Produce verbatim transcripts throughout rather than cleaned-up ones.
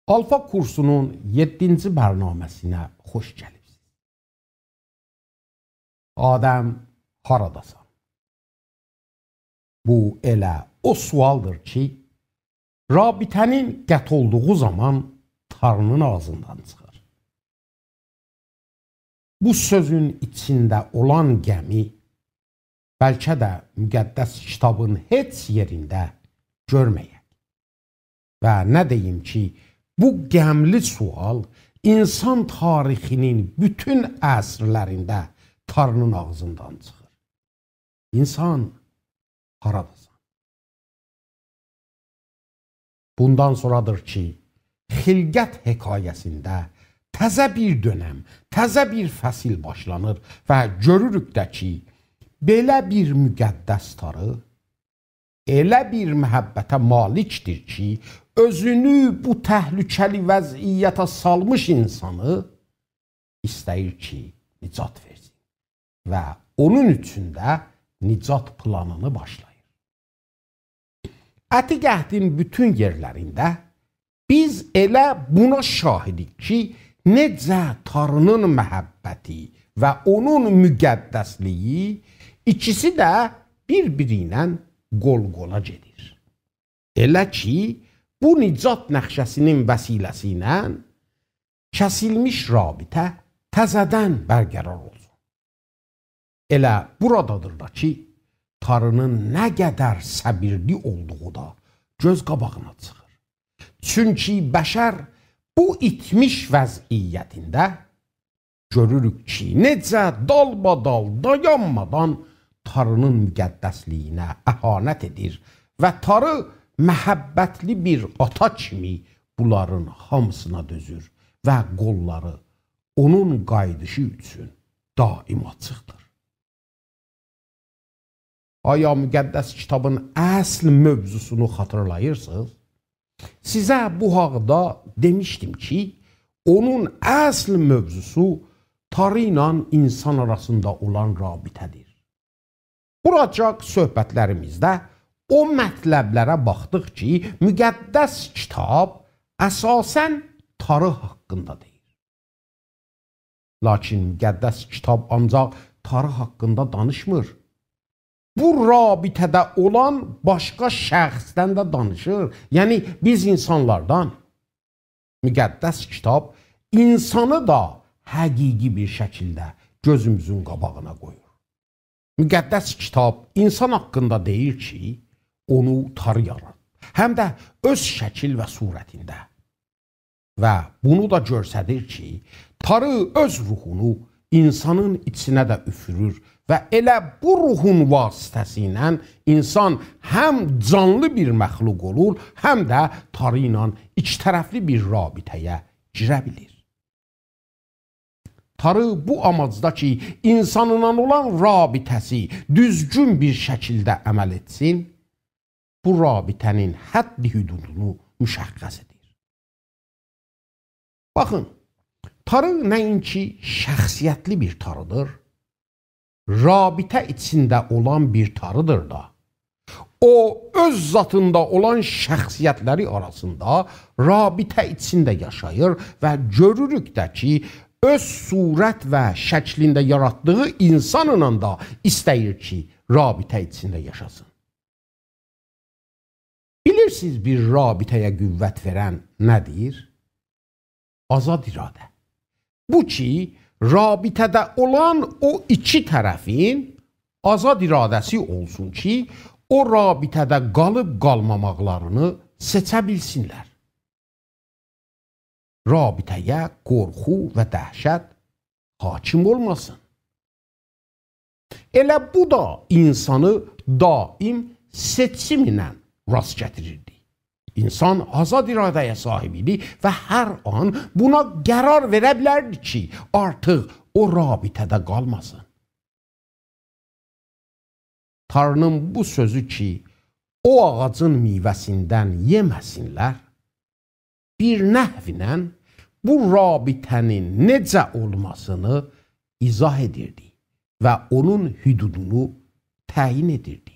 آلفا کورسونون یئددینجی برنامه‌سینه خوش گلیبسینیز. آدم، هاراداسان؟ بو ائله او سؤالدیر کی، رابطه‌نین قطع اولدوغو زامان تاری‌نین آغزیندان چیخیر. بو سؤزون ایچینده اولان غمی بلکه ده مقدس کیتابین هئچ یئرینده گؤرمه‌یک. و نه دئییم کی، بو غملی سؤال اینسان تاریخی‌نین بوتون عصرلرینده تاری‌نین آغزیندان چیخیر. اینسان، هاراداسان؟ بوندان سونرادیر کی، خلقت حکایه‌سینده تزه بیر دؤنم، تزه بیر فصل باشلانیر و گؤروروک ده کی، بئله بیر مقدس تاری ائله بیر محبته مالیکدیر کی، اؤزونو بو تهلکه‌لی وضعیته سالمیش اینسانی ایسته‌ییر کی، نجات وئرسین. و اونون اوچون ده نجات پلانینی باشلاییر. عتیق عهدین بوتون یئرلرینده بیز ائله بونا شاهدیک کی، نئجه تاری‌نین محبتی و اونون مقدسلیگی ایکیسی ده بیر-بیری ایله قول-قولا گئدیر. ائله کی، بو نجات نقشه‌سی‌نین وسیله‌سی ایله کسیلمیش رابطه تزه‌دن برقرار اولسون. ائله بورادادیر دا کی، تاری‌نین نه قدر صبیرلی اولدوغو دا گؤز قاباغینا چیخیر. چونکی بشر بو ایتمیش وضعیتینده گؤروروک کی، نئجه دالبادال دایانمادان تاری‌نین مقدسلیگینه اهانت ائدیر و تاری محبتلی بیر آتا کیمی بونلارین هامیسینا دؤزور و قوللاری اونون قاییدیشی اوچون دائم آچیقدیر. آیا مقدس کیتابین اصل موضوعسونو خاطیرلاییرسینیز؟ سیزه بو حاقدا دئمیشدیم کی، اونون اصل موضوعسو تاری ایله اینسان آراسیندا اولان رابطه‌دیر. بوراجاق صحبتلریمیزده او مطلبلره باخدیق کی، مقدس کیتاب اساساً تاری حاقیندا دئییر. لاکین مقدس کیتاب آنجاق تاری حاقیندا دانیشمیر. بو رابطه‌ده اولان باشقا شخصدن ده دانیشیر. یعنی، بیز اینسانلاردان. مقدس کیتاب اینسانی دا حقیقی بیر شکیلده گؤزوموزون قاباغینا قویور. مقدس کیتاب اینسان حاقیندا دئییر کی، اونو تاری یارادیب. هم ده اؤز شکیل و صورتینده. و بونو دا گؤستریر کی، تاری اؤز روحونو اینسانین ایچینه ده اوفورور و ائله بو روحون واسطه‌سیله اینسان هم جانلی بیر مخلوق اولور، هم ده تاری ایله ایکی طرفلی بیر رابطه‌یه گیره بیلیر. تاری بو آماجدا کی، اینسانلا اولان رابطه‌سی دوزگون بیر شکیلده عمل ائتسین، بو رابطه‌نین حد حدودونو مشخص ائدیر. باخین، تاری نه‌اینکی شخصیتلی بیر تاریدیر، رابطه ایچینده اولان بیر تاریدیر دا. او، اؤز ذاتیندا اولان شخصیتلری آراسیندا رابطه ایچینده یاشاییر و گؤروروک ده کی، اؤز صورت و شکلینده یاراتدیغی اینسانلا دا ایسته‌ییر کی، رابطه ایچینده یاشاسین. بیلیرسینیز، بیر رابطه‌یه قوت وئرن نه‌دیر؟ آزاد اراده. بو کی، رابطه‌ده اولان او ایکی طرفین آزاد اراده‌سی اولسون کی، او رابطه‌ده قالیب قالماماقلارینی سئچه بیلسینلر. رابطه‌یه قورخو و دهشت حاکم اولماسین. ائله بو دا اینسانی دائم سئچیمله راست گتیریردی. اینسان آزاد اراده‌یه صاحیب ایدی و هر آن بونا قرار وئره بیلردی کی، آرتیق او رابطه‌ده قالماسین. تاری‌نین بو سؤزو کی، او آغاجین میوه‌سیندن یئمه‌سینلر، بیر نحوینن بو رابطه‌نین نئجه اولماسینی ایضاح ائدیردی و اونون حدودونو تعیین ائدیردی.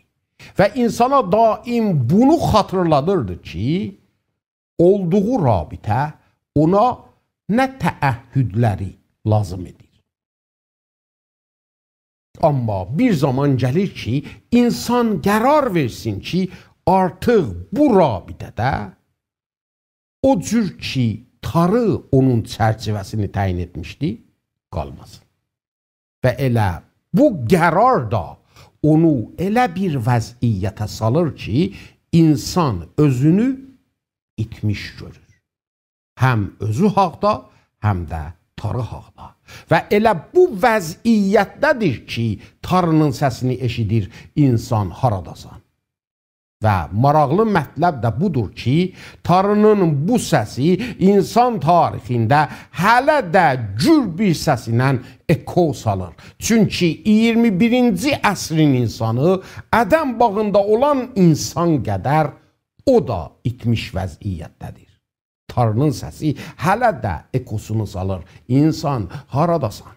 و اینسانا دائم بونو خاطیرلادیردی کی، اولدوغو رابطه اونا نه تعهدلری لازیم ائدیر. آمما بیر زامان گلیر کی، اینسان قرار وئرسین کی، آرتیق بو رابطه‌ده او جور کی، تاری اونون چرچیوه‌سینی تعیین ائتمیشدی، قالماسین. و ائله بو قرار دا اونو ائله بیر وضعیته سالیر کی، اینسان اؤزونو ایتمیش گؤرور. هم اؤزو حاقدا، هم ده تاری حاقدا. و ائله بو وضعیتده‌دیر کی، تارینین سسینی ائشیدیر اینسان: «هاراداسان؟» و ماراقلی مطلب ده بودور کی، تارینین بو سسی اینسان تاریخینده هله ده گور بیر سس ایله اکو سالیر. چونکی ایگیرمی بیرینجی عصرین اینسانی آدم باغیندا اولان اینسان قدر او دا ایتمیش وضعیتده‌دیر. تارینین سسی هله ده اکوسونو سالیر: «اینسان، هاراداسان؟»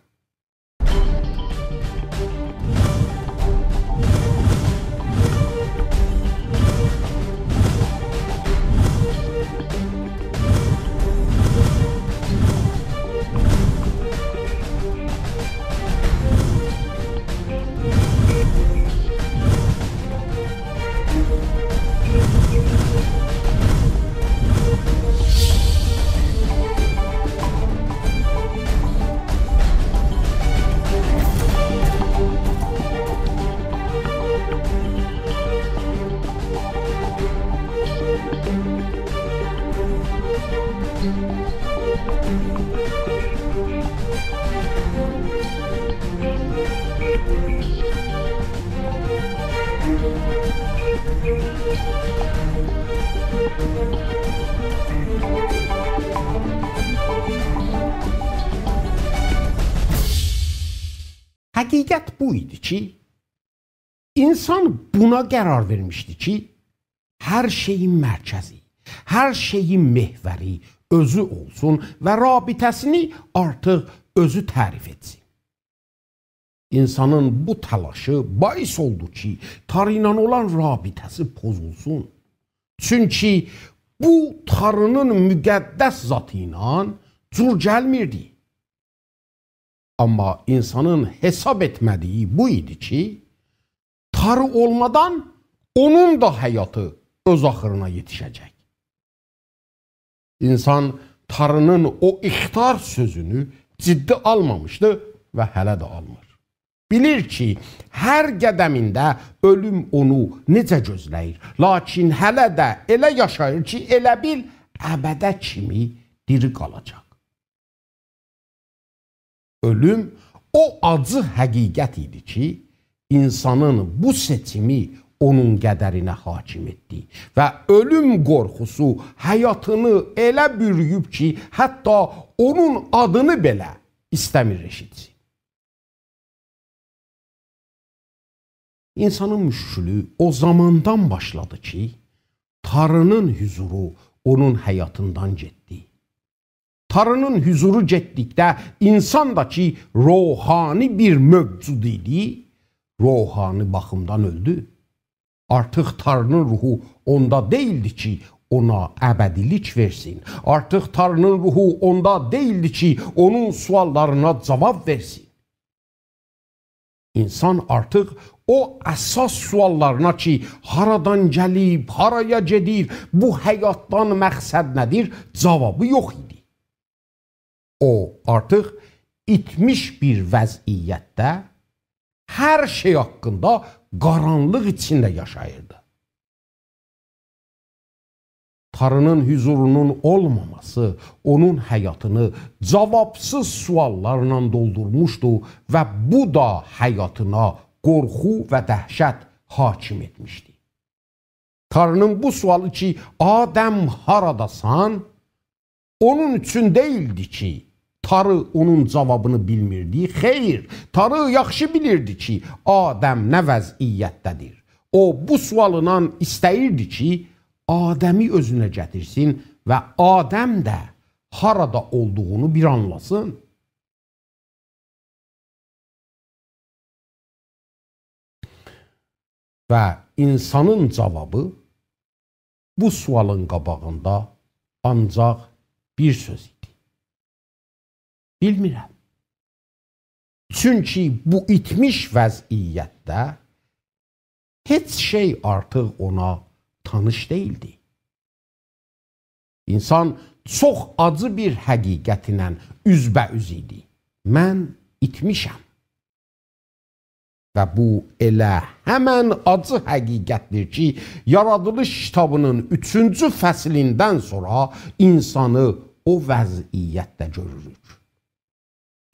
حقیقت بو ایدی کی، اینسان بونا قرار وئرمیشدی کی، هر شئیین مرکزی، هر شئیین محوری اؤزو اولسون و رابطه‌سینی آرتیق اؤزو تعریف ائتسین. اینسانین بو تلاشی باعث اولدو کی، تاری ایله اولان رابطه‌سی پوزولسون. چونکی بو تارینین مقدس ذاتی ایله جور گلمیردی. آمما اینسانین حساب ائتمه‌دیگی بو ایدی کی، تاری اولمادان اونون دا حیاتی اؤز آخیرینا یئتیشه‌جک. اینسان تارینین او اخطار سؤزونو جدی آلمامیشدی و هله ده آلمیر. بیلیر کی، هر قدمینده اؤلوم اونو نئجه گؤزله‌ییر، لاکین هله ده ائله یاشاییر کی، ائله بیل ابده کیمی دیری قالاجاق. اؤلوم او آجی حقیقت ایدی کی، اینسانین بو سئچیمی اونون قدرینه حاکم ائتدی و اؤلوم قورخوسو حیاتینی ائله بورویوب کی، حتی اونون آدینی بئله ایسته‌میر ائشیتسین. اینسانین مشکلی او زاماندان باشلادی کی، تارینین حضورو اونون حیاتیندان گئتدی. تارینین حضورو گئتدیکده اینسان دا کی، روحانی بیر موجود ایدی، روحانی باخیمدان اؤلدو. آرتیق تارینین روحو اوندا دئییلدی کی، اونا ابدیلیک وئرسین. آرتیق تارینین روحو اوندا دئییلدی کی، اونون سؤاللارینا جاواب وئرسین. اینسان آرتیق او اساس سؤاللارینا کی، هارادان گلیب، هارایا گئدیر، بو حیاتدان مقصد نه‌دیر، جاوابی یوخ ایدی. او، آرتیق ایتمیش بیر وضعیتده هر شئی حاقیندا قارانلیق ایچینده یاشاییردی. تارینین حضورونون اولماماسی اونون حیاتینی جاوابسیز سؤاللارلا دولدورموشدو و بو دا حیاتینا قورخو و دهشت حاکم ائتمیشدی. تارینین بو سؤالی کی، «آدم، هاراداسان؟» اونون اوچون دئییلدی کی، تاری اونون جاوابینی بیلمیردی. خئیر، تاری یاخشی بیلیردی کی، آدم نه وضعیتده‌دیر. او، بو سؤالینان ایسته‌ییردی کی، آدمی اؤزونه گتیرسین و آدم ده هارادا اولدوغونو بیر آنلاسین. و اینسانین جاوابی بو سؤالین قاباغیندا آنجاق بیر سؤز ایدی. بیلمیرم. چونکی بو ایتمیش وضعیتده هئچ شئی آرتیق اونا تانیش دئییلدی. اینسان چوخ آجی بیر حقیقتله اوزبه‌اوز ایدی. من ایتمیشم. و بو ائله همن آجی حقیقتدیر کی، یارادیلیش کیتابی‌نین اوچونجو فصلیندن سونرا اینسانی او وضعیتده گؤروروک.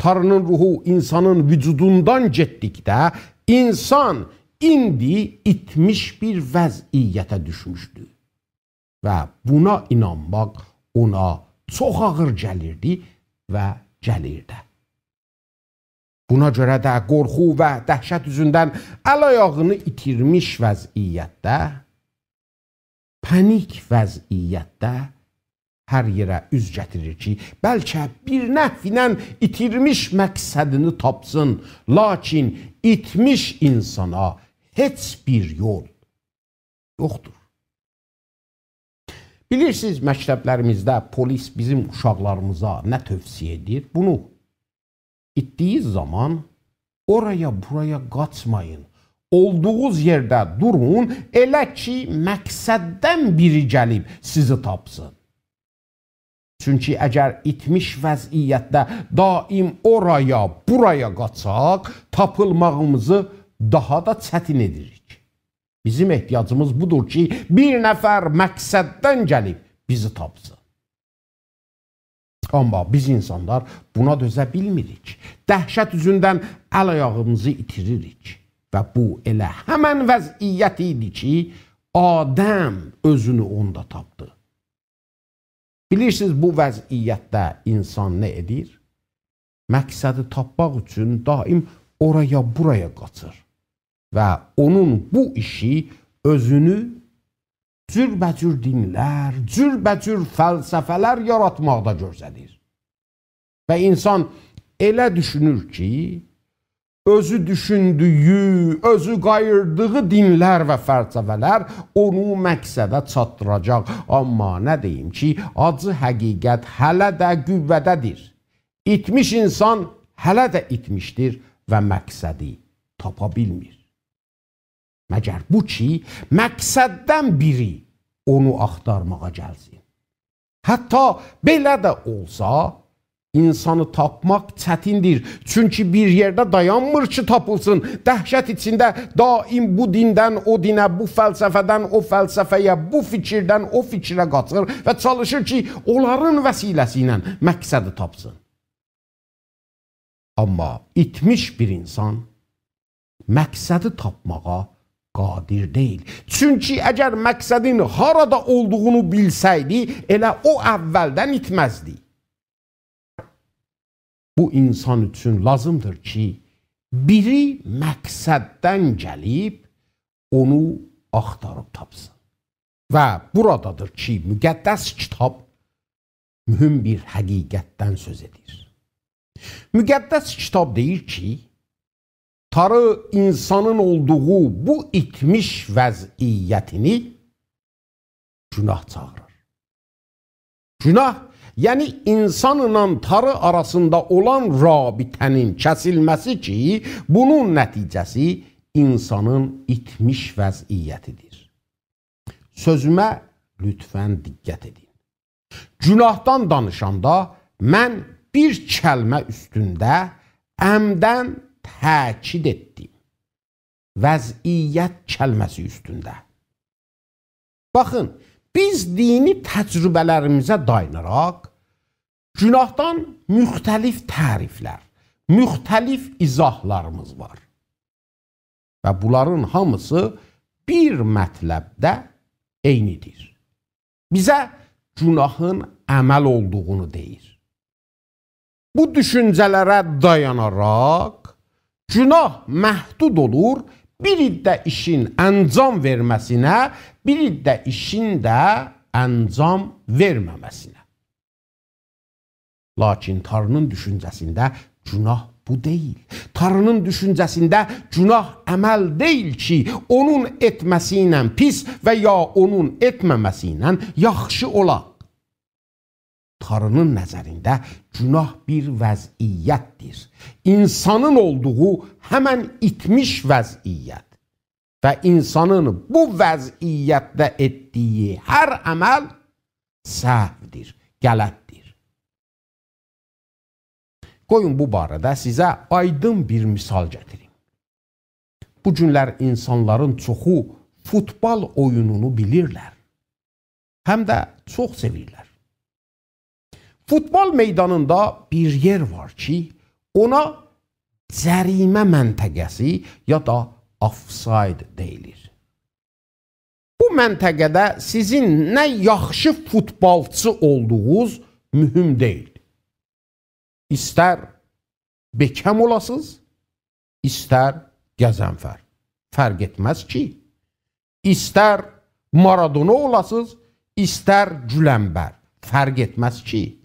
تاری‌نین روحو اینسانین وجودوندان گئتدیکده، اینسان ایندی ایتمیش بیر وضعیته دوشموشدو. و بونا اینانماق اونا چوخ آغیر گلیردی و گلیر ده. بونا گؤره ده قورخو و دهشت اوزوندن ال-آیاغینی ایتیرمیش وضعیتده، پانیک وضعیتده هر یئره اوز گتیریر کی، بلکه بیر نحوینن ایتیرمیش مقصدینی تاپسین، لاکین ایتمیش اینسانا هئچ بیر یول یوخدور. بیلیرسینیز، مکتبلریمیزده پلیس بیزیم اوشاقلاریمیزا نه توصیه ائدیر؟ بونو: ایتدیگی زامان اورایا، بورایا قاچمایین. اولدوغونوز یئرده دورون، ائله کی مقصددن بیری گلیب سیزی تاپسین. چونکی اگر ایتمیش وضعیتده دائم اورایا، بورایا قاچاق، تاپیلماغیمیزی داها دا چتین ائدیریک. بیزیم احتیاجیمیز بودور کی، بیر نفر مقصددن گلیب بیزی تاپسین. آمما بیز اینسانلار بونا دؤزه بیلمیریک. دهشت اوزوندن ال-آیاغیمیزی ایتیریریک. و بو ائله همن وضعیت ایدی کی، آدم اؤزونو اوندا تاپدی. بیلیرسینیز، بو وضعیتده اینسان نه ائدیر؟ مقصدی تاپماق اوچون دائم اورایا، بورایا قاچیر. و اونون بو ایشی اؤزونو جوربه‌جور دینلر، جوربه‌جور فلسفه‌لر یاراتماقدا گؤرسدیر. و اینسان ائله دوشونور کی، اؤزو دوشوندویو، اؤزو قاییردیغی دینلر و فلسفه‌لر اونو مقصده چاتدیراجاق. آمما نه دئییم کی، آجی حقیقت هله ده قوه‌ده‌دیر. ایتمیش اینسان هله ده ایتمیشدیر و مقصدی تاپا بیلمیر. مگر بو کی، مقصددن بیری اونو آختارماغا گلسین. حتی بئله ده اولسا، اینسانی تاپماق چتیندیر. چونکی بیر یئرده دایانمیر کی، تاپیلسین. دهشت ایچینده دائم بو دیندن او دینه، بو فلسفه‌دن او فلسفه‌یه، بو فیکیردن او فیکره قاچیر و چالیشیر کی، اونلارین وسیله‌سی ایله مقصدی تاپسین. آمما ایتمیش بیر اینسان مقصدی تاپماغا قادر دئییل. چونکی اگر مقصدین هارادا اولدوغونو بیلسه‌یدی، ائله او اولدن ایتمزدی. بو اینسان اوچون لازیمدیر کی، بیری مقصددن گلیب اونو آختاریب تاپسین. و بورادادیر کی، مقدس کیتاب مهم بیر حقیقتدن سؤز ائدیر. مقدس کیتاب دئییر کی، تاری اینسانین اولدوغو بو ایتمیش وضعیتینی گوناه چاغیریر. گوناه، یعنی اینسانلا تاری آراسیندا اولان رابطه‌نین کسیلمه‌سی کی، بونون نتیجه‌سی اینسانین ایتمیش وضعیتیدیر. سؤزومه لطفاً دقت ائدین. گوناهدان دانیشاندا من بیر کلمه اوستونده عمداً تأکید ائتدیم. وضعیت کلمه‌سی اوستونده. باخین، بیز دینی تجربه‌لریمیزه دایاناراق گوناهدان مختلف تعریفلر، مختلف ایضاحلاریمیز وار. و بونلارین هامیسی بیر مطلبده عینیدیر. بیزه گوناهین عمل اولدوغونو دئییر. بو دوشونجه‌لره دایاناراق گوناه محدود اولور بیر عده ایشین انجام وئرمه‌سینه، بیر عده ایشین ده انجام وئرمه‌مه‌سینه. لاکین تاری‌نین دوشونجه‌سینده گوناه بو دئییل. تاری‌نین دوشونجه‌سینده گوناه عمل دئییل کی، اونون ائتمه‌سی ایله پیس و یا اونون ائتمه‌مه‌سی ایله یاخشی اولا. تاری‌نین نظرینده گوناه بیر وضعیت‌دیر. اینسانین اولدوغو همن ایتمیش وضعیت. و اینسانین بو وضعیتده ائتدیگی هر عمل سهودیر، غلط‌دیر. قویون بو باره‌ده سیزه آیدین بیر مثال گتیریم. بو گونلر اینسانلارین چوخو فوتبال اویونونو بیلیرلر. هم ده چوخ سئویرلر. فوتبال میدانیندا بیر یئر وار کی، اونا جریمه منطقه‌سی یا دا آفساید دئییلیر. بو منطقه‌ده سیزین نه یاخشی فوتبالچی اولدوغونوز مهم دئییل. ایستر بکهم اولاسینیز، ایستر غضنفر. فرق ائتمز کی. ایستر مارادونا اولاسینیز، ایستر گولنبر. فرق ائتمز کی.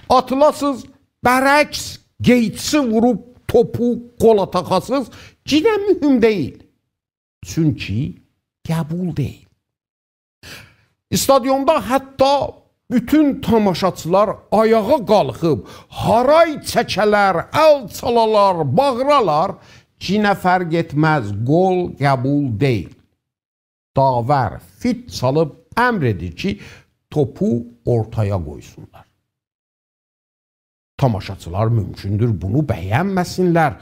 آتیلاسینیز، برعکس قئیچی ووروب توپو گولا تاخاسینیز، یئنه مهم دئییل. چونکی قبول دئییل. استادیوندا حتی بوتون تاماشاچیلار آیاغا قالخیب، هارای چکه‌لر، ال چالالار، باغیرالار، یئنه فرق ائتمز، گل قبول دئییل. داور فیت چالیب امر ائدیر کی، توپو اورتایا قویسونلار. تاماشاچیلار مومکوندور بونو بینمه‌سینلر،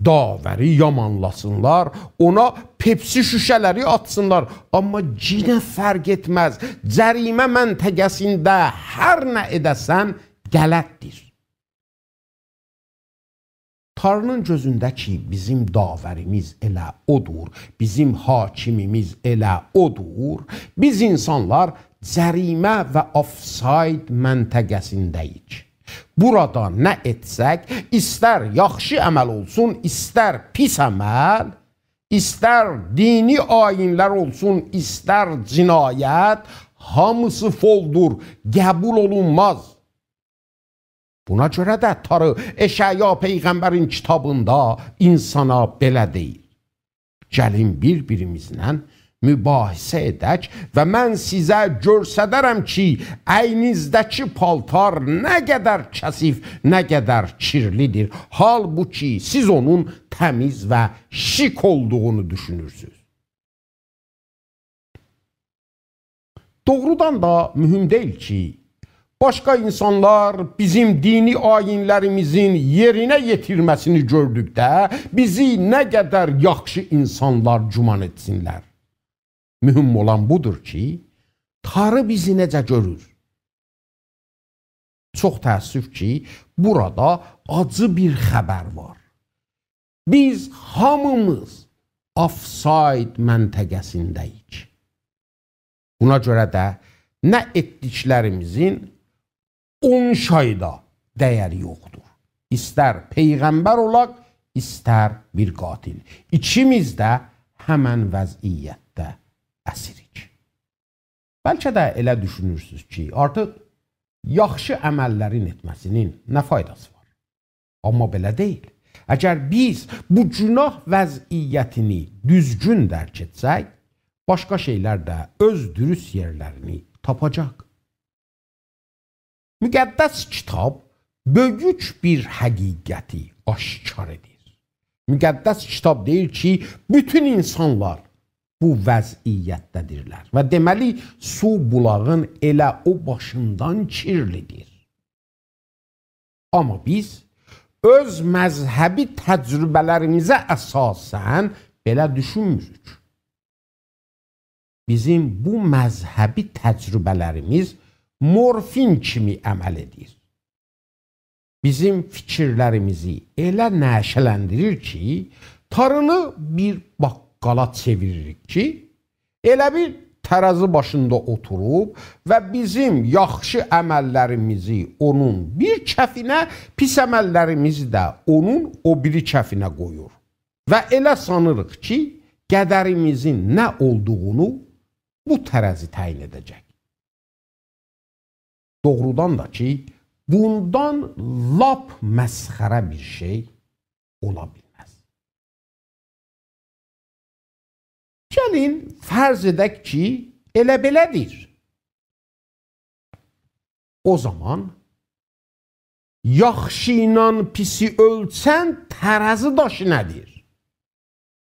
داوری یامانلاسینلار، اونا پپسی شوشه‌لری آتسینلار. آمما یئنه فرق ائتمز. جریمه منطقه‌سینده هر نه ائده‌سن غلط‌دیر. تاری‌نین گؤزونده کی، بیزیم داوریمیز ائله اودور، بیزیم حاکمیمیز ائله اودور، بیز اینسانلار جریمه و آفساید منطقه‌سینده‌ییک. بورادا نه ائتسک، ایستر یاخشی عمل اولسون، ایستر پیس عمل، ایستر دینی آیین‌لر اولسون، ایستر جنایت، هامیسی فولدور، قبول اولونماز. بونا گؤره ده تاری اشعیا پیغمبرین کیتابیندا اینسانا بئله دئییر: «گلین بیر-بیریمیزله مباحثه ائدک و من سیزه گؤستررم کی، اینیزده‌کی پالتار نه قدر کثیف، نه قدر کیرلی‌دیر. حالبوکی سیز اونون تمیز و شیک اولدوغونو دوشونورسونوز.» دوغرودان دا مهم دئییل کی، باشقا اینسانلار بیزیم دینی آیین‌لریمیزین یئرینه یئتیرمه‌سینی گؤردوکده بیزی نه قدر یاخشی اینسانلار گمان ائتسینلر. مهم اولان بودور کی، تاری بیزی نئجه گؤرور؟ چوخ تأسف کی، بورادا آجی بیر خبر وار. بیز هامیمیز آفساید منطقه‌سینده‌ییک. بونا گؤره ده نه ائتدیکلریمیزین اون شایدا دَیَری یوخدور. ایستر پیغمبر اولاق، ایستر بیر قاتل. ایکیمیز ده همن وضعیتده اسیریک. بلکه ده ائله دوشونورسونوز کی، آرتیق یاخشی عمل‌لرین ائتمه‌سینین نه فایداسی وار؟ آمما بئله دئییل. اگر بیز بو گوناه وضعیتینی دوزگون درک ائتسک، باشقا شئی‌لر ده اؤز دوروست یئرلرینی تاپاجاق. مقدس کیتاب بؤیوک بیر حقیقتی آشکار ائدیر. مقدس کیتاب دئییر کی، بوتون اینسانلار بو وضعیتده‌دیرلر و دئمه‌لی، سو بولاغین ائله او باشیندان کیرلی‌دیر. آمما بیز اؤز مذهبی تجربه‌لریمیزه اساساً بئله دوشونموروک. بیزیم بو مذهبی تجربه‌لریمیز مورفین کیمی عمل ائدیر. بیزیم فیکیرلریمیزی ائله نشه‌لندیریر کی، تارینی بیر باققالا چئویریریک کی، ائله بیل ترازی باشیندا اوتوروب و بیزیم یاخشی عمل‌لریمیزی اونون بیر کفینه، پیس عمل‌لریمیزی ده اونون او بیری کفینه قویور. و ائله سانیریق کی، قدریمیزین نه اولدوغونو بو ترازی تعیین ائده‌جک. دوغرودان دا کی، بوندان لاپ مسخره بیر شئی اولا بیلمز. گلین فرض ائدک کی، ائله بئله‌دیر. او زامان یاخشی ایله پیسی اؤلچن ترازی داشی نه‌دیر؟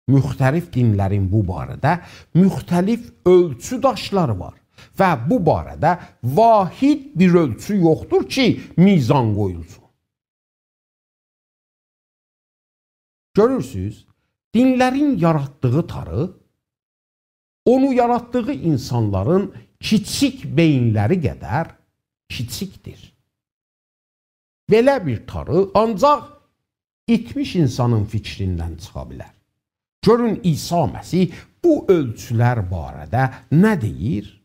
مختلف دینلرین بو باره‌ده مختلف اؤلچو داشلاری وار و بو باره‌ده واحد بیر اؤلچو یوخدور کی، میزان قویولسون. گؤرورسوز، دینلرین یاراتدیغی تاری، اونو یاراتدیغی اینسانلارین کیچیک بئیینلری قدر کیچیکدیر. بئله بیر تاری آنجاق ایتمیش اینسانین فیکریندن چیخا بیلر. گؤرون، عیسی مسیح بو اؤلچولر باره‌ده نه دئییر؟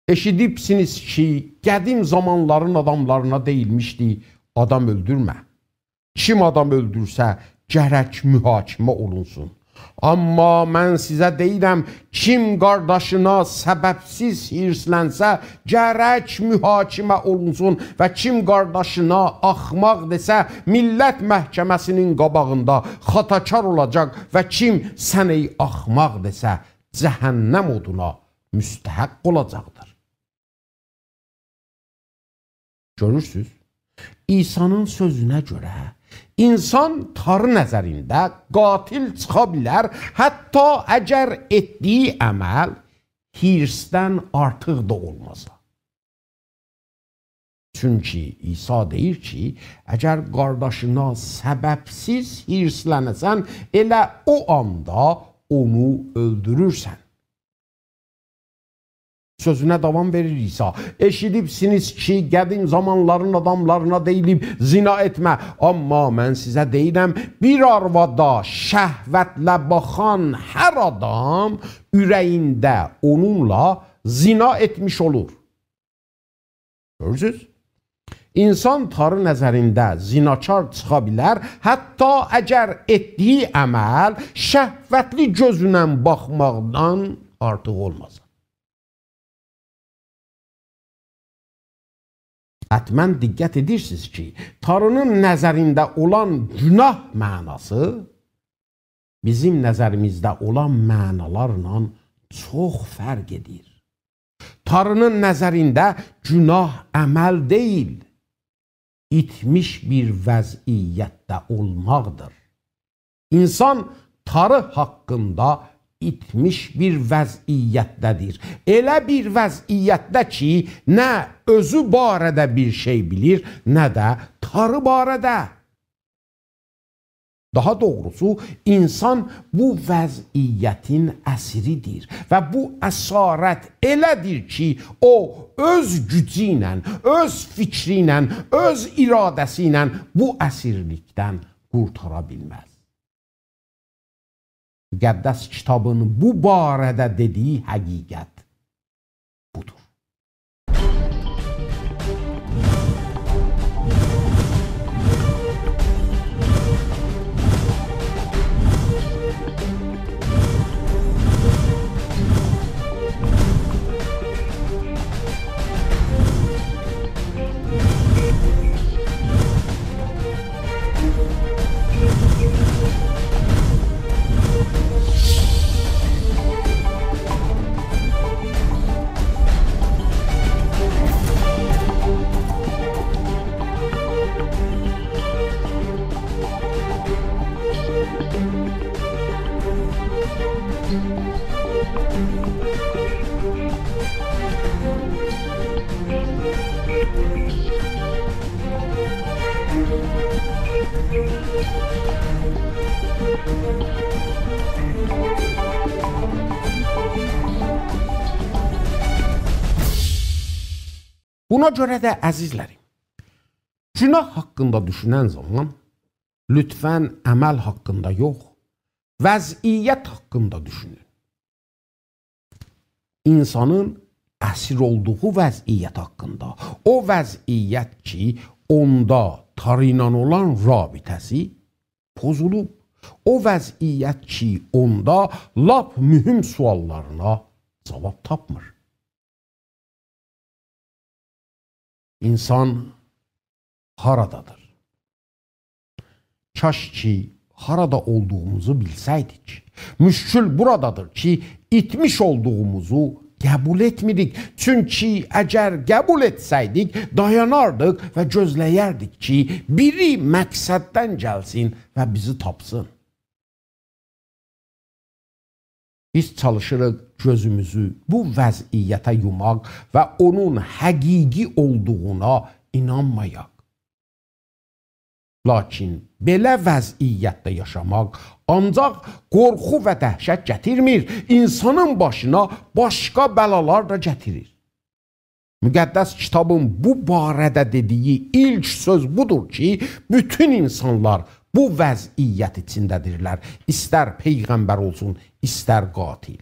ائشیدیبسینیز کی، قدیم زامانلارین آداملارینا دئییلمیشدی: «آدام اؤلدورمه. کیم آدام اؤلدورسه، گرک محاکمه اولونسون. آمما من سیزه دئییرم، کیم قارداشینا سببسیز حیرصلنسه، گرک محاکمه اولونسون و کیم قارداشینا آخماق دئسه، میللت محکمه‌سینین قاباغیندا خطاکار اولاجاق و کیم سن ای آخماق دئسه، جهنم اودونا مستحق اولاجاقدیر.» گؤرورسوز؟ عیسی‌نین سؤزونه گؤره، اینسان تاری نظرینده قاتل چیخا بیلر، حتی اگر ائتدیگی عمل حیرصدن آرتیق دا اولماسا. چونکی عیسی دئییر کی، اگر قارداشینا سببسیز حیرصلنه‌سن، ائله او آندا اونو اؤلدورورسن. سؤزونه داوام وئریر عیسی: «ائشیدیبسینیز کی، قدیم زامانلارین آداملارینا دئییلیب: زنا ائتمه. آمما من سیزه دئییرم، بیر آروادا شهوتله باخان هر آدام اوره‌یینده اونونلا زنا ائتمیش اولور.» گؤرورسوز؟ اینسان تاری نظرینده زناکار چیخا بیلر، حتی اگر ائتدیگی عمل شهوتلی گؤزونن باخماقدان آرتیق اولماسا. حتماً دقت ائدیرسینیز کی، تاری‌نین نظرینده اولان گوناه معناسی بیزیم نظریمیزده اولان معنالارلا چوخ فرق ائدیر. تاری‌نین نظرینده گوناه عمل دئییل، ایتمیش بیر وضعیتده اولماقدیر. اینسان تاری حاقیندا ایتمیش بیر وضعیتده‌دیر. ائله بیر وضعیتده کی، نه اؤزو باره‌ده بیر شئی بیلیر، نه ده تاری باره‌ده. داها دوغروسو، اینسان بو وضعیتین اسیری‌دیر و بو اسارت ائله‌دیر کی، او اؤز گوجو ایله، اؤز فیکری ایله، اؤز اراده‌سی ایله بو اسیرلیکدن قورتارا بیلمز. مقدس کیتابین بو باره‌ده دئدیگی حقیقت بودور. بونا گؤره ده، عزیزلریم، گوناه حاقیندا دوشونن زامان لطفاً عمل حاقیندا یوخ، وضعیت حاقیندا دوشونون. اینسانین اسیر اولدوغو وضعیت حاقیندا. او وضعیت کی، اوندا تاری ایله اولان رابطه‌سی پوزولوب. او وضعیت کی، اوندا لاپ مهم سؤاللارینا جاواب تاپمیر. اینسان هارادادیر؟ کاش کی، هارادا اولدوغوموزو بیلسه‌یدیک. مشکل بورادادیر کی، ایتمیش اولدوغوموزو قبول ائتمیریک. چونکی اگر قبول ائتسه‌یدیک، دایاناردیق و گؤزله‌یردیک کی، بیری مقصددن گلسین و بیزی تاپسین. بیز چالیشیریق گؤزوموزو بو وضعیته یوماق و اونون حقیقی اولدوغونا اینانمایاق. لاکین بئله وضعیتده یاشاماق آنجاق قورخو و دهشت گتیرمیر، اینسانین باشینا باشقا بلالار دا گتیریر. مقدس کیتابین بو باره‌ده دئدیگی ایلک سؤز بودور کی، بوتون اینسانلار بو وضعیت ایچینده‌دیرلر. ایستر پیغمبر اولسون، ایستر قاتل.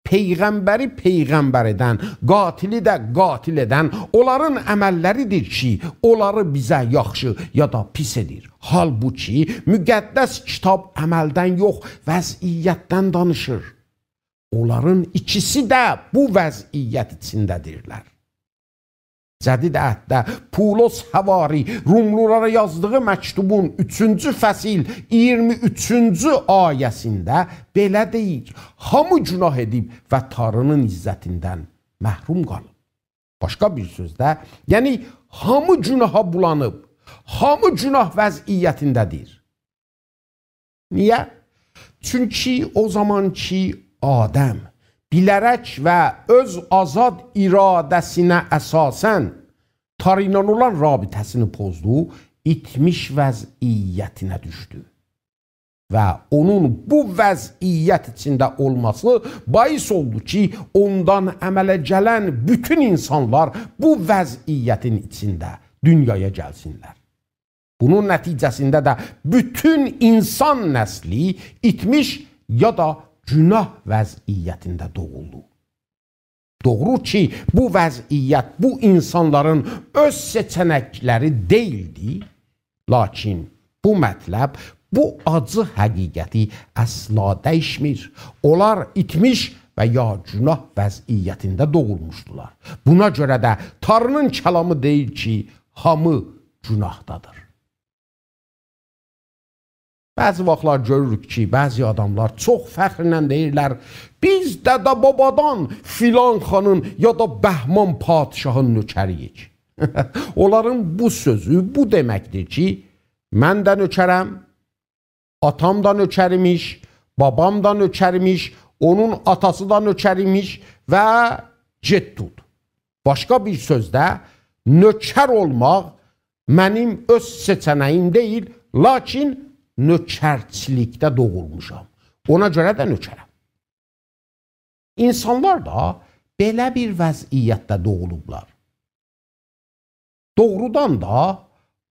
پیغمبری پیغمبر ائدن، قاتلی ده قاتل ائدن اونلارین عمللریدیر کی، اونلاری بیزه یاخشی یا دا پیس ائدیر. حالبوکی مقدس کیتاب عملدن یوخ، وضعیتدن دانیشیر. اونلارین ایکیسی ده بو وضعیت ایچینده‌دیرلر. جدید عهدده پولس حواری روملولارا یازدیغی مکتوبون اوچونجو فصل اییرمی اوچونجو آیه‌سینده بئله دئییر: «هامی گناه ائدیب و تارینین عزتیندن محروم قالیب.» باشقا بیر سؤزده، یعنی هامی گناها بولانیب، هامی گناه وضعیتینده‌دیر. نییه؟ چونکی او زامان کی، آدم بیله‌رک و اؤز آزاد اراده‌سینه اساساً تاری ایله اولان رابطه‌سینی پوزدو، ایتمیش وضعیتینه دوشدو. و اونون بو وضعیت ایچینده اولماسی باعث اولدو کی، اوندان عمله گلن بوتون اینسانلار بو وضعیتین ایچینده دونیایا گلسینلر. بونون نتیجه‌سینده ده بوتون اینسان نسلی ایتمیش یا دا گناه وضعیتینده دوغولدو. دوغرو کی، بو وضعیت بو اینسانلارین اؤز سئچه‌نکلری دئییلدی، لاکین بو مطلب، بو آجی حقیقتی اصلا دییشمیر. اونلار ایتمیش و یا گناه وضعیتینده دوغولموشدولار. بونا گؤره ده تاری‌نین کلامی دئییر کی، هامی گناهدادیر. بعضی واختلار گؤروروک کی، بعضی آداملار چوخ فخرله دئییرلر: «بیز دده-بابادان فلان خانین یا دا بهمان پادشاهین نؤکری‌ییک.» اونلارین بو سؤزو بو دئمکدیر کی، من ده نؤکرم، آتام دا نؤکر ایمیش، بابام دا نؤکر ایمیش، اونون آتاسی دا نؤکر ایمیش و گئت توت. باشقا بیر سؤزده، نؤکر اولماق منیم اؤز سئچه‌نه‌ییم دئییل، لاکین نؤکرچیلیکده دوغولموشام. اونا گؤره ده نؤکرم. اینسانلار دا بئله بیر وضعیتده دوغولوبلار. دوغرودان دا،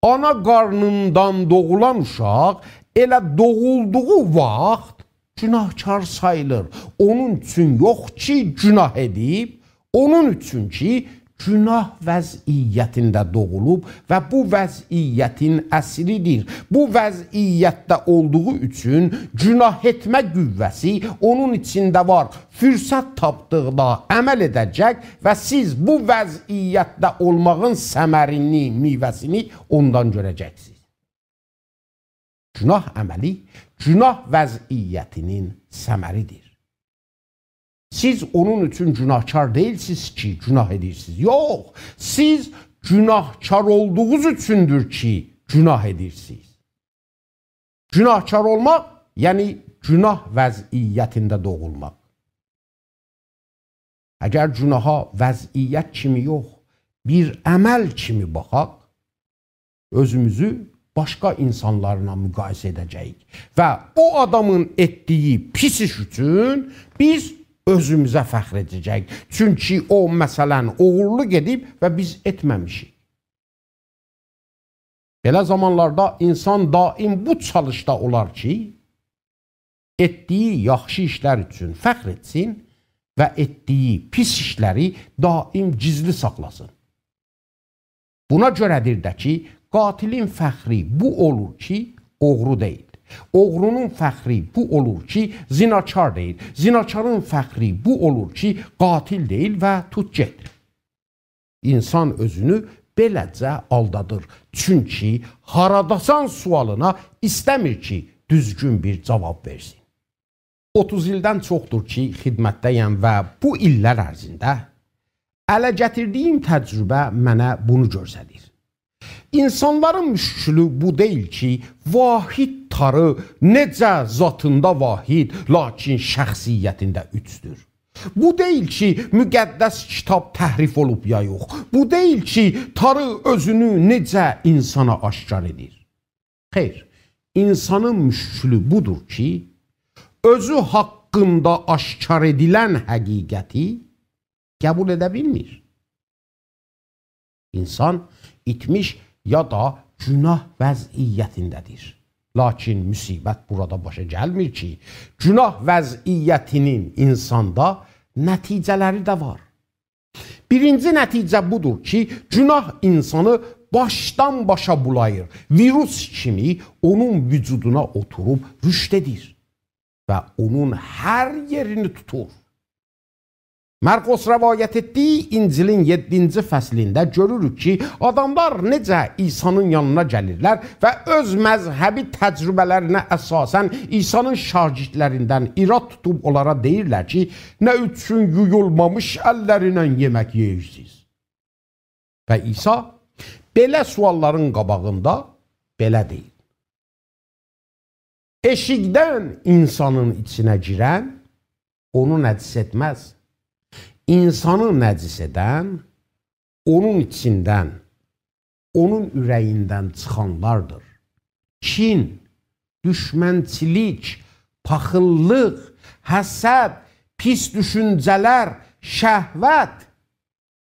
آنا قارنیندان دوغولان اوشاق ائله دوغولدوغو واخت گناهکار ساییلیر. اونون اوچون یوخ کی، گناه ائدیب، اونون اوچون کی، گناه وضعیتینده دوغولوب و بو وضعیتین اسیری‌دیر. بو وضعیتده اولدوغو اوچون گناه ائتمه قوه‌سی اونون ایچینده وار. فرصت تاپدیغینا عمل ائده‌جک و سیز بو وضعیتده اولماغین ثمرینی، میوه‌سینی اوندان گؤره‌جکسینیز. گناه عملی، گناه وضعیتینین ثمری‌دیر. سیز اونون اوچون گناهکار دئییلسینیز کی، گناه ائدیرسینیز. یوخ، سیز گناهکار اولدوغونوز اوچوندور کی، گناه ائدیرسینیز. گناهکار اولماق، یعنی گناه وضعیتینده دوغولماق. اگر گناها وضعیت کیمی یوخ، بیر عمل کیمی باخاق، اؤزوموزو باشقا اینسانلارلا مقایسه ائده‌جه‌ییک و او آدامین ائتدیگی پیس ایش اوچون بیز اؤزوموزه فخر ائده‌جه‌ییک. چونکی او، مثلا، اوغورلوق ائدیب و بیز ائتمه‌میشیک. بئله زامانلاردا اینسان دائم بو چالیشدا اولار کی، ائتدیگی یاخشی ایشلر اوچون فخر ائتسین و ائتدیگی پیس ایشلری دائم گیزلی ساخلاسین. بونا گؤره‌دیر ده کی، قاتلین فخری بو اولور کی، اوغرو دئییل. اوغرونون فخری بو اولور کی، زناکار دئییل. زناکارین فخری بو اولور کی، قاتل دئییل و توت گئت. اینسان اؤزونو بئله‌جه آلدادیر. چونکی «هاراداسان؟» سؤالینا ایسته‌میر کی، دوزگون بیر جاواب وئرسین. اوتوز ایلدن چوخدور کی، خدمتده‌یم و بو ایللر عرضینده اله گتیردیگیم تجربه منه بونو گؤستریر. اینسانلارین مشکلی بو دئییل کی، واحد تاری نئجه ذاتیندا واحد، لاکین شخصیتینده اوچدور. بو دئییل کی، مقدس کیتاب تحریف اولوب یا یوخ. بو دئییل کی، تاری اؤزونو نئجه اینسانا آشکار ائدیر. خیر، اینسانین مشکلی بودور کی، اؤزو حاقیندا آشکار ائدیلن حقیقتی قبول ائده بیلمیر. اینسان ایتمیش یا دا گوناه وضعیتینده‌دیر. لاکین مصیبت بورادا باشا گلمیر کی، گوناه وضعیتینین اینساندا نتیجه‌لری ده وار. بیرینجی نتیجه بودور کی، گوناه اینسانی باشدان باشا بولاییر. ویروس کیمی اونون وجودونا اوتوروب رشد ائدیر و اونون هر یئرینی توتور. مرقس روایت ائتدیگی انجیلین یئددینجی فصلینده گؤروروک کی، آداملار نئجه عیسی‌نین یانینا گلیرلر و اؤز مذهبی تجربه‌لرینه اساساً عیسی‌نین شاگردلریندن ایراد توتوب اونلارا دئییرلر کی، «نه اوچون یویولمامیش اللرینن یئمک یئییرسیز؟» و عیسی بئله سؤاللارین قاباغیندا بئله دئییر: ائشیکدن اینسانین ایچینه گیرن اونو نجس ائتمز. اینسانی نجس ائدن اونون ایچیندن، اونون اوره‌ییندن چیخانلاردیر. کین، دوشمنچیلیک، پاخیللیق، حسد، پیس دوشونجه‌لر، شهوت.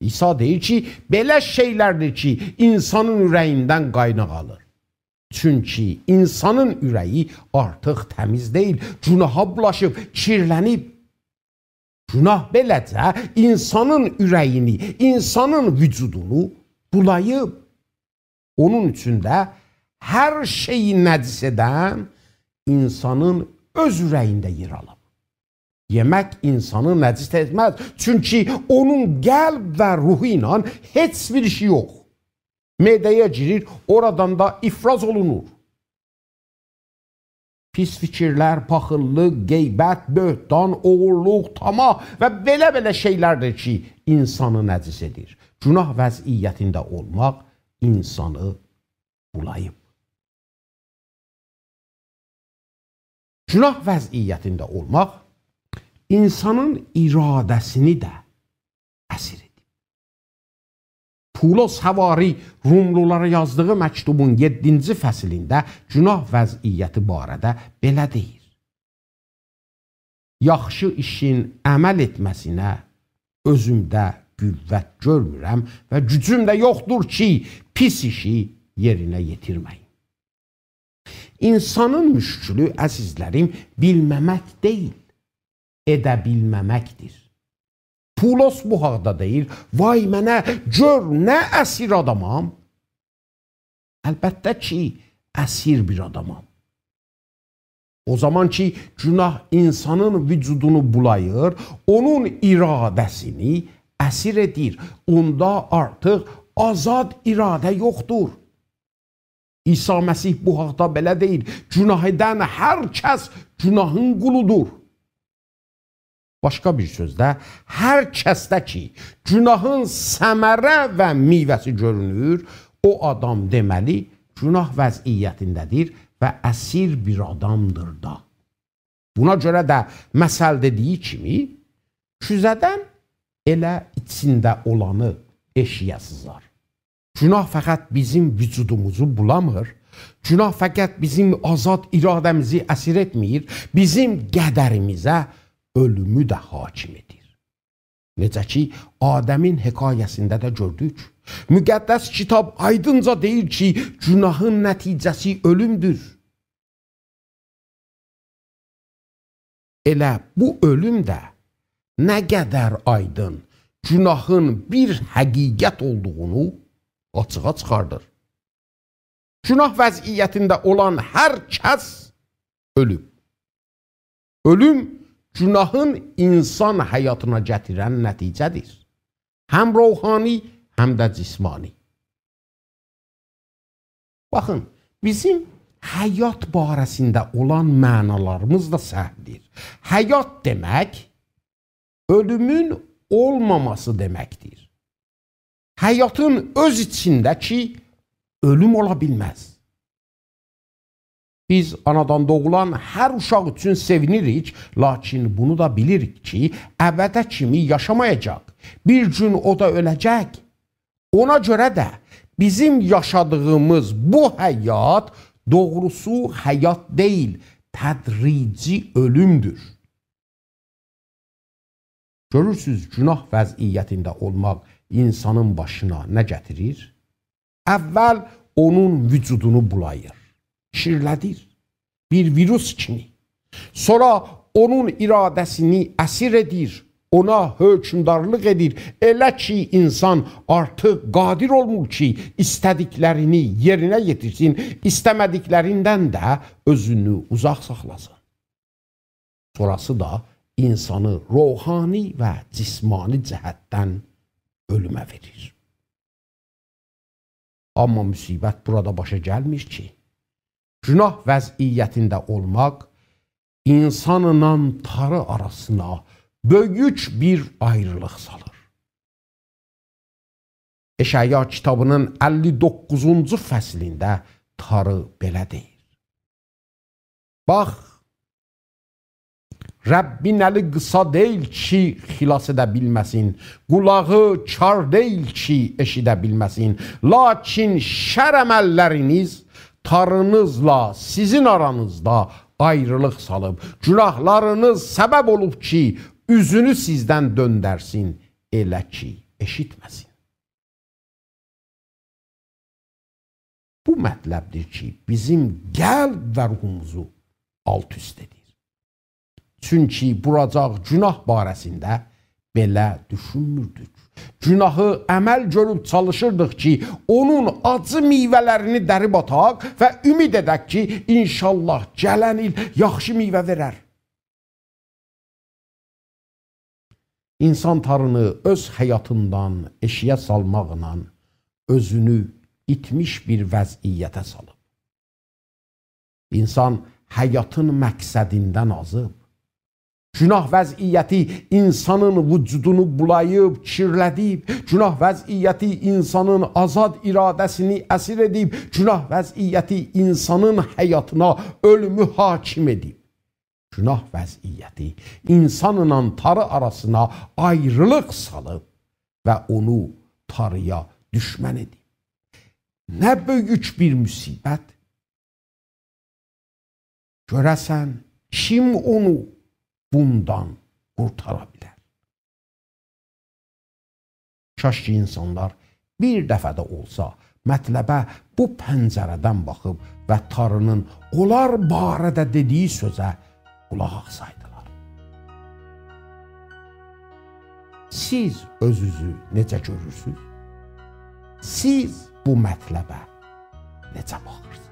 عیسی دئییر کی، بئله شئیلردیر کی، اینسانین اوره‌ییندن قایناق آلیر. چونکی اینسانین اوره‌یی آرتیق تمیز دئییل، گوناها بولاشیب، کیرلنیب. گوناه بئله‌جه اینسانین اوره‌یینی، اینسانین وجودونو بولاییب. اونون اوچون ده هر شئیی نجس ائدن اینسانین اؤز اوره‌یینده یئر آلیب. یئمک اینسانی نجس ائتمز، چونکی اونون قلب و روحو ایله هئچ بیر ایشی یوخ. معده‌یه گیریر، اورادان دا افراز اولونور. پیس فیکیرلر، پاخیللیق، غیبت، بهتان، اوغورلوق، طمع و بئله-بئله شئیلردیر کی، اینسانی نجس ائدیر. گوناه وضعیتینده اولماق اینسانی بولاییب. گوناه وضعیتینده اولماق اینسانین اراده‌سینی ده اسیر ائدیب. پولس حواری روملولارا یازدیغی مکتوبون یئددینجی فصلینده گوناه وضعیتی باره‌ده بئله دئییر: «یاخشی ایشین عمل ائتمه‌سینه اؤزومده قوت گؤرمورم و گوجوم ده یوخدور کی، پیس ایشی یئرینه یئتیرمه‌ییم.» اینسانین مشکلی، عزیزلریم، بیلمه‌مک دئییل، ائده بیلمه‌مکدیر. پولس بو حاقدا دئییر: «وای منه، گؤر نه اسیر آدامام.» البته کی، اسیر بیر آدامام. او زامان کی، گوناه اینسانین وجودونو بولاییر، اونون اراده‌سینی اسیر ائدیر. اوندا آرتیق آزاد اراده یوخدور. عیسی مسیح بو حاقدا بئله دئییر: «گوناه ائدن هر کس گوناهین قولودور.» باشقا بیر سؤزده، هر کسده کی، گوناهین ثمره و میوه‌سی گؤرونور، او آدام دئمه‌لی گوناه وضعیتینده‌دیر و اسیر بیر آدامدیر دا. بونا گؤره ده مثلده دئدیگی کیمی، کوزه‌دن ائله ایچینده اولانی ائشیگه سیزار. گوناه فقط بیزیم وجودوموزو بولامیر. گوناه فقط بیزیم آزاد اراده‌میزی اسیر ائتمیر، بیزیم قدریمیزه اؤلومو ده حاکم ائدیر. نئجه کی، آدمین حکایه‌سینده ده گؤردوک. مقدس کیتاب آیدینجا دئییر کی، گوناهین نتیجه‌سی اؤلومدور. ائله بو اؤلوم ده نه قدر آیدین گوناهین بیر حقیقت اولدوغونو آچیغا چیخاردیر. گوناه وضعیتینده اولان هر کس اؤلوب. اؤلوم گوناهین اینسان حیاتینا گتیرن نتیجه‌دیر. هم روحانی، هم ده جسمانی. باخین، بیزیم حیات باره‌سینده اولان معنالاریمیز دا سهودیر. حیات دئمک، اؤلومون اولماماسی دئمکدیر. حیاتین اؤز ایچینده کی، اؤلوم اولا بیلمز. بیز آنادان دوغولان هر اوشاق اوچون سئوینیریک، لاکین بونو دا بیلیریک کی، ابده کیمی یاشامایاجاق. بیر گون او دا اؤله‌جک. اونا گؤره ده بیزیم یاشادیغیمیز بو حیات دوغروسو حیات دئییل، تدریجی اؤلومدور. گؤرورسوز، گوناه وضعیتینده اولماق اینسانین باشینا نه گتیریر؟ اول اونون وجودونو بولاییر، کیرلدیر. بیر ویروس کیمی. سونرا اونون اراده‌سینی اسیر ائدیر، اونا حکمدارلیق ائدیر. ائله کی، اینسان آرتیق قادر اولمور کی، ایسته‌دیکلرینی یئرینه یئتیرسین، ایسته‌مه‌دیکلریندن ده اؤزونو اوزاق ساخلاسین. سونراسی دا اینسانی روحانی و جسمانی جهتدن اؤلومه وئریر. آمما مصیبت بورادا باشا گلمیر کی، گوناه وضعیتینده اولماق اینسانلا تاری آراسینا بؤیوک بیر آیریلیق سالیر. اشعیا کیتابینین اللی دوققوزونجو فصلینده تاری بئله دئییر: باخ، ربّین الی قیسا دئییل کی، خلاص ائده بیلمه‌سین، قولاغی کار دئییل کی، ائشیده بیلمه‌سین. لاکین شر عمللرینیز تارینیزلا سیزین آرانیزدا آیریلیق سالیب. گوناهلارینیز سبب اولوب کی، اوزونو سیزدن دؤندرسین، ائله کی، ائشیتمه‌سین. بو مطلبدیر کی، بیزیم قلب و روحوموزو آلت-اوست ائدیر. چونکی بوراجاق گوناه باره‌سینده بئله دوشونموردوک. گوناهی عمل گؤروب چالیشیردیق کی، اونون آجی میوه‌لرینی دریب آتاق و امید ائدک کی، ان‌شاءالله گلن ایل یاخشی میوه وئرر. اینسان تارینی اؤز حیاتیندان ائشییه سالماقلا اؤزونو ایتمیش بیر وضعیته سالیب. اینسان حیاتین مقصدیندن آزیب. گوناه وضعیتی اینسانین وجودونو بولاییب، کیرلدیب. گوناه وضعیتی اینسانین آزاد اراده‌سینی اسیر ائدیب. گوناه وضعیتی اینسانین حیاتینا اؤلومو حاکم ائدیب. گوناه وضعیتی اینسانلا تاری آراسینا آیریلیق سالیب و اونو تارییا دوشمن ائدیب. نه بؤیوک بیر مصیبت! گؤره‌سن، کیم اونو بوندان قورتارا بیلر؟ کاش کی، اینسانلار بیر دفعه ده اولسا مطلبه بو پنجره‌دن باخیب و تارینین اونلار باره‌ده دئدیگی سؤزه قولاق آسایدیلار. سیز اؤزونوزو نئجه گؤرورسونوز؟ سیز بو مطلبه نئجه باخیرسینیز؟